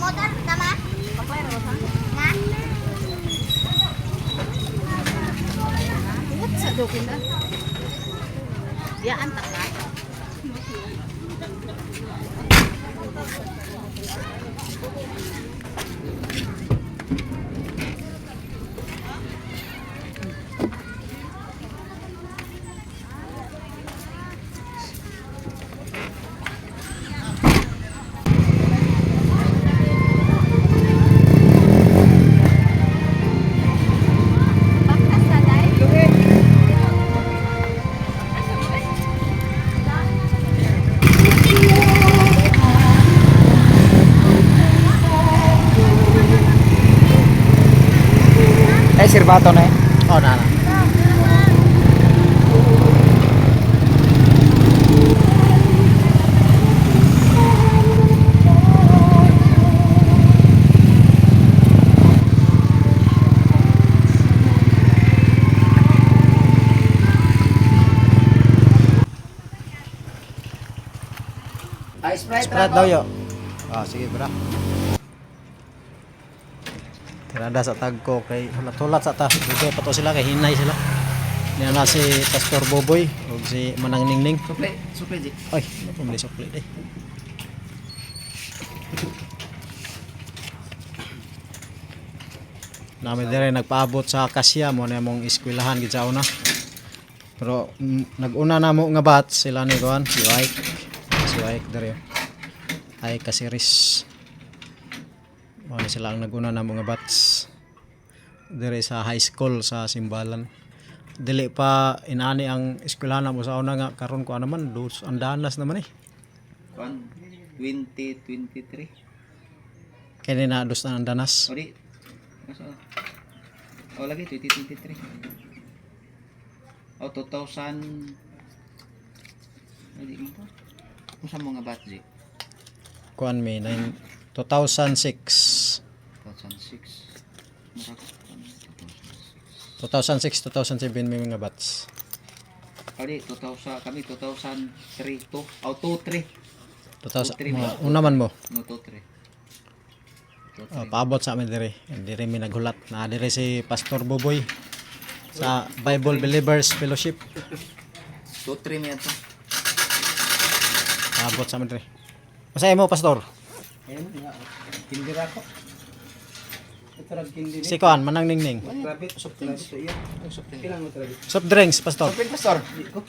Motor tama? Na? Sa dokin na. Yaan ta ka. Ay, sirbato na eh. Oh, na na. Ay, Sprite. Sprite daw yo. Ah, sige bra. Tirada sa tagko kay hulat-hulat sa ta. Dugay pa to sila kay hinay sila. Niya na si Pastor Boboy ug si Manang Ningning. Suple, suple, G. Ay, ano pa mali sukli day. Nami dire nagpaabot sa Kasya mo na mong eskwelahan gid sa una. Pero nag-una na mo nga bat sila ni kuan, si Ike. Si Ike dire. Ay Kasiris. Mo na sila ang nag-una na mo nga bats dire sa high school sa Simbalan. Dili pa inani ang eskwelahan na mo sa una nga karon ko naman dos andanas naman eh. Kuan, 2023. Kini na dos na andanas. O di, asa? O lagi, 2023. O, 2000. O di mo to. Kung saan mo nga bat, G? Kuan mi nine- 2006. 2006. Murag, kuan, 2006. 2006 2007 may mga bats. O di, 2000, kami, 2003, 2. O, 23. 2000 23 mga una man mo. No, 23. Oh, paabot sa amin dire. Dire mi naghulat na dire si Pastor Boboy sa Bible Believers Fellowship. 23 mi ato. Paabot sa amin dire. Masaya mo, Pastor? Ayun, nga. Kindira ko. Ito rag kindiri. Si Kuan, Manang Ningning. Rabbit, soft drinks. Kailangan mo rabbit. Soft drinks, Pastor. Soft Pastor. Di ko.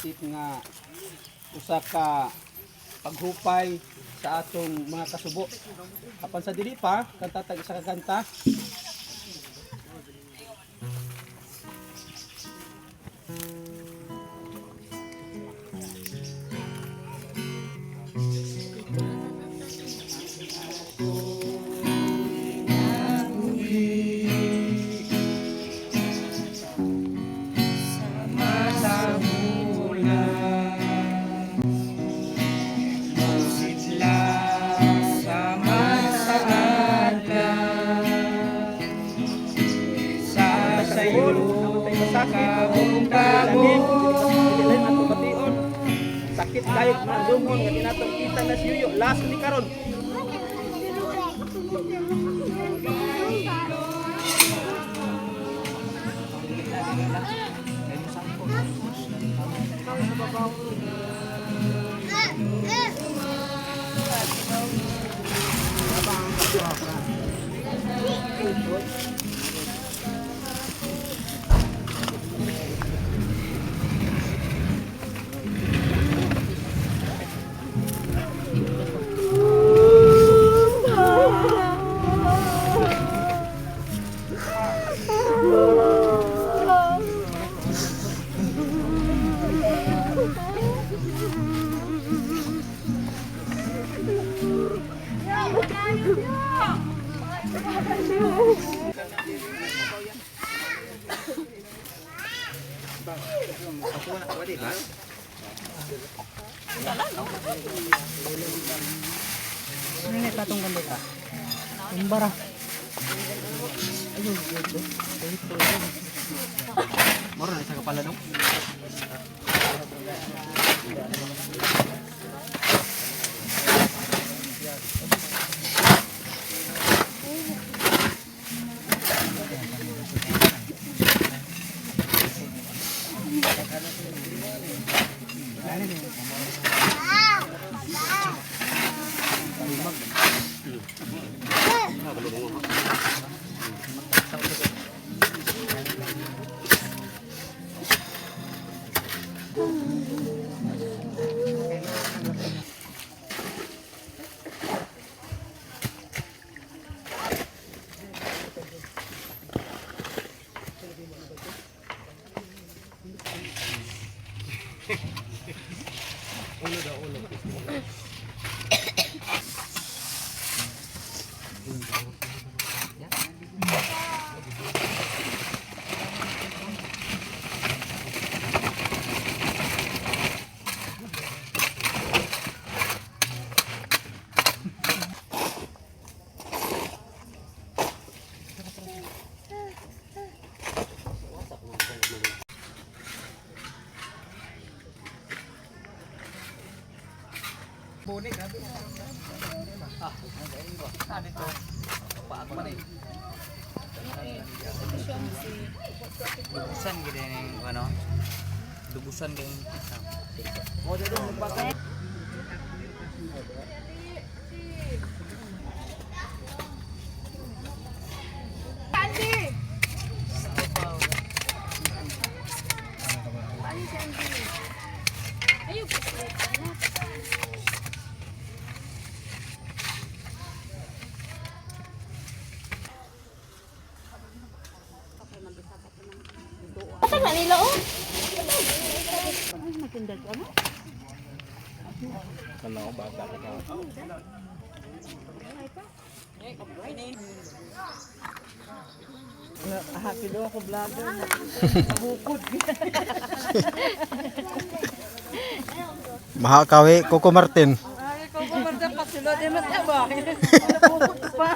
Isip nga usa ka paghupay sa atong mga kasubo. Apan sa dili pa, kanta tag isa ka kanta. Sakit kayo mga dungon nga dinatong kita na siyuyo last ni karon. Moro na sa kapala dong. Dugusan gid ning ano? Dugusan gid. Asa na nila oh? Mahakawi Coco Martin. Ay, ko ko marta pasulod eh mas ba. Bukod pa.